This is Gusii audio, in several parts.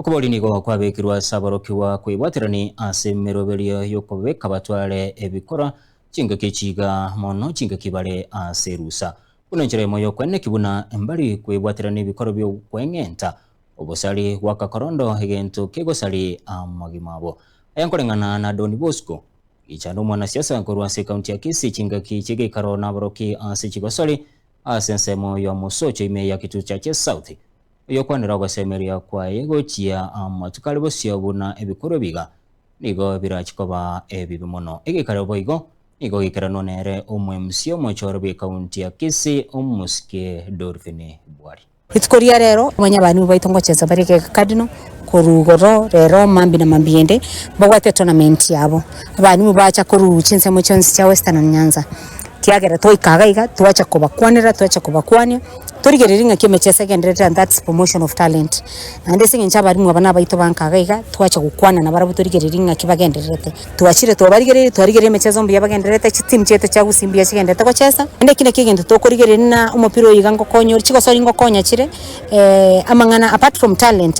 Okobori nigo kwabekirwe ase aborokigwa kwebwaterani ase emeroberio y'okobeka batware ebikora chingaki chiga mono chingaki bare ase erusa. Buna enchera emo y'okweneki buna mbari kwebwaterana ebikoro bi'okweng'enta, obosari goaka korondo egento kegosari amagima abo. Aya nkoreng'ana na Don Bosco, Gichanda omwanasiasa korwa ase ekaunti ya Kisii chingaki chi'egeikaro naboroki ase chigosori ase ensemo y'omosocho ime ya Kitutu Chache South, oyokwanera ogosemeria kwaye gochia amatuko are bosio buna ebikorwa ebiga nigo birachi koba ebibe mono. Egeikaro boigo nigo geikeranwa nere omo-MC omochoro bw'ekaunti ya Kisii omosike Dolphin Bwari. Rituko ria rero omanye abalimu baito ngochesa bare egeka Cardinal korwa igoro rero mambia na mambia ende mbabwate etournament yabo. Abalimu bacha korwa chinsemo chionsi chia Western na Nyanza kiagera twaika iga iga twacha kobakwanera twacha kobakwania torigererie ng'aki emecheso egendererete and that's promotion of talent. Naende ase eng'encho abalimu aba nabaito ba nka iga iga twacha gokwana nabarabwo torigererie ng'aki bagendererete. Twachire twabarigereire twarigereire emecheso mbuya bagendererete, chitimu chiaito chia gusii mbuya chigendererete gochesa, naende eki nakio egento tokorigereria buna omopira oyo iga ngokonya ore, chigosori ngokonya chire amang'ana apart from talent,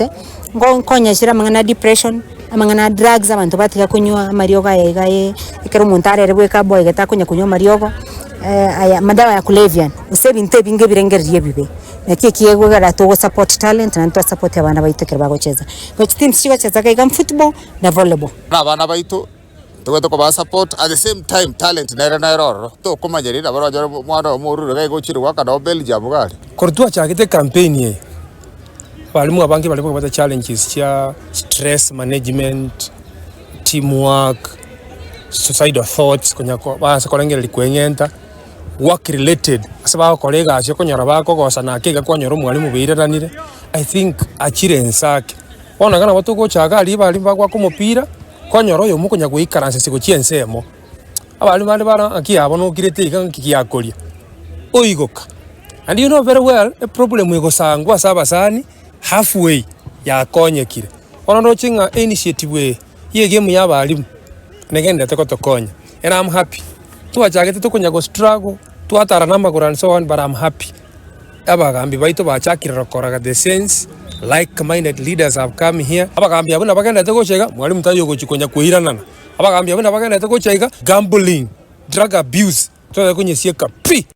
ngokonya chire amang'ana a depression, amang'ana a drugs abanto batiga konywa amariogo aya iga ye ekero omonto arere bweka aboegete akonya konywa amariogo, aya madawa ya kulevya, gose ebinto ebinge ebirengererio ebibe. Naki ekiegwa ekero togosupport talent naende twasupport abana baito ekero bagochesa. Igo chitimu chigochesa iga iga football na volleyball. Buna abana baito tobwate kobaa support at the same time talent nere nere ororo tokomanyereri nabo oranyore omwana oyomo orure iga iga ochire goaka noo Belgium iga aria. Korwa twachagete ecampaign eye, abalimu abange baria bakobwata challenges chia stress management, team work, suicidal thoughts konya ko baansa korengereria kweng'enta, work related, ase bagokora egasi okonyora bakogosana ake iga kwanyora omwalimu baireranire, I think achire inse ake. Bono iga nabo togocha iga aria abarimu bagoaka omopira, kwanyora oyomo okonya goikaransa ase gochia ensemo, abarimu bande bare ng'aki yabo nokirete iga ng'aki giakoria, oigoka. And you know very well, eproblem egosangwa ase abasani half way yakonyekire. Bono ndoche ng'a einitiative eye ya egame ya abarimu negendererete gotokonya and I'm happy. Twachagete tokonya go struggle, twatara na amagoro and so on but I'm happy. Abagambi baito bachakire rokoraga the sense like minded leaders have come here. Abagambi abwo nabagenderete gocha iga, mwalimu taiyo ogochia konya koiranana. Abagambi abwo nabagenderete gocha iga, gambling, drug abuse, tonyare konyesieka pi!